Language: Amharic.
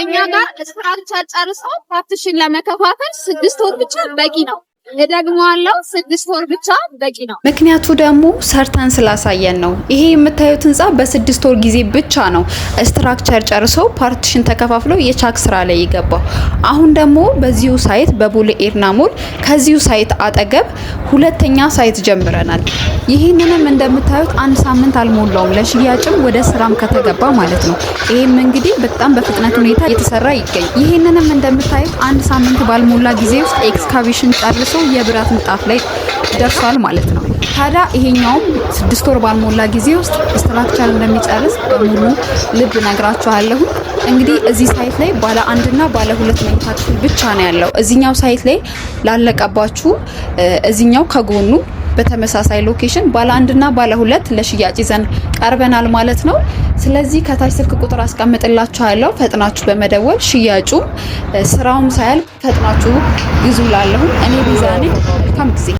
እኛ ጋር structure ጨርሶ partition ለመከፋፈል 6 ወር ብቻ በቂ ነው። እደግመዋለሁ፣ 6 ወር ብቻ በቂ ነው። ምክንያቱ ደግሞ ሰርተን ስላሳየን ነው። ይሄ የምታዩት ህንፃ በ6 ወር ጊዜ ብቻ ነው structure ጨርሶ partition ተከፋፍሎ የቻክ ስራ ላይ የገባው። አሁን ደግሞ በዚሁ site በቦሌ ኤርና ሞል ከዚሁ site አጠገብ ሁለተኛ site ጀምረናል። ይህንንም እንደምታዩት አንድ ሳምንት አልሞላውም ለሽያጭም ወደ ስራም ከተገባ ማለት ነው። ይህም እንግዲህ በጣም በፍጥነት ሁኔታ እየተሰራ ይገኛል። ይህንንም እንደምታዩት አንድ ሳምንት ባልሞላ ጊዜ ውስጥ excavation ጨርሶ የብረት ንጣፍ ላይ ደርሷል ማለት ነው። ታዲያ ይሄኛውም 6 ወር ባልሞላ ጊዜ ውስጥ structure እንደሚጨርስ በሙሉ ልብ ነግራችኋለሁ። እንግዲህ እዚህ site ላይ ባለ አንድና ባለ ሁለት መኝታ ክፍል ብቻ ነው ያለው። እዚኛው site ላይ ላለቀባችሁ እዚኛው ከጎኑ በተመሳሳይ location ባለ አንድና ባለ ሁለት ለሽያጭ ይዘን ቀርበናል ማለት ነው። ስለዚህ ከታች ስልክ ቁጥር አስቀምጥላችኋለሁ። ፈጥናችሁ በመደወል ሽያጩም ስራውም ሳያልቅ ፈጥናችሁ ግዙ እላለሁ። እኔ ቤዛ ነኝ። መልካም ጊዜ።